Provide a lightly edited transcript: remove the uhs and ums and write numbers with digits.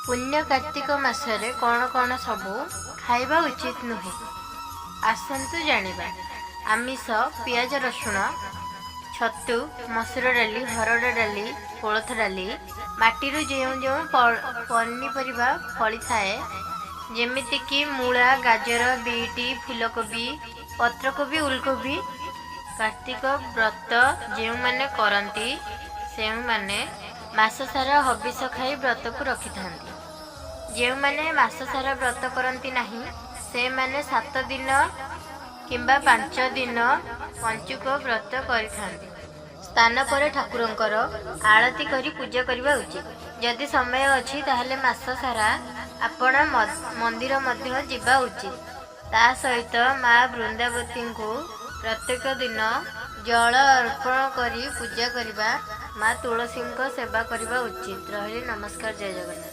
ପୁଣ୍ୟ କାର୍ତ୍ତିକ ମାସରେ କ'ଣ କ'ଣ ସବୁ ଖାଇବା ଉଚିତ ନୁହେଁ, ଆସନ୍ତୁ ଜାଣିବା। ଆମିଷ, ପିଆଜ ରସୁଣ, ଛତୁ, ମସୁର ଡାଲି, ହରଡ଼ ଡାଲି, କୋଳଥ ଡାଲି, ମାଟିରୁ ଯେଉଁ ଯେଉଁ ପନିପରିବା ଫଳିଥାଏ, ଯେମିତିକି ମୂଳା, ଗାଜର, ବିଟ୍, ଫୁଲକୋବି, ପତ୍ରକୋବି, ଉଲକୋବି। କାର୍ତ୍ତିକ ବ୍ରତ ଯେଉଁମାନେ କରନ୍ତି, ଯେଉଁମାନେ ମାସ ସାରା ହବିଷ ଖାଇ ବ୍ରତକୁ ରଖିଥାନ୍ତି। ଯେଉଁମାନେ ମାସ ସାରା ବ୍ରତ କରନ୍ତି ନାହିଁ, ସେମାନେ 7 ଦିନ କିମ୍ବା 5 ଦିନ ପଞ୍ଚୁକ ବ୍ରତ କରିଥାନ୍ତି। ସ୍ନାନ ପରେ ଠାକୁରଙ୍କର ଆଳତି କରି ପୂଜା କରିବା ଉଚିତ। ଯଦି ସମୟ ଅଛି, ତାହେଲେ ମାସ ସାରା ଆପଣ ମନ୍ଦିର ମଧ୍ୟ ଯିବା ଉଚିତ। ତା ସହିତ ମା ବୃନ୍ଦାବତୀଙ୍କୁ ପ୍ରତ୍ୟେକ ଦିନ ଜଳ ଅର୍ପଣ କରି ପୂଜା କରିବା, ମା ତୁଳସୀଙ୍କ ସେବା କରିବା ଉଚିତ। ରହିଲି, ନମସ୍କାର, ଜୟ ଜଗନ୍ନାଥ।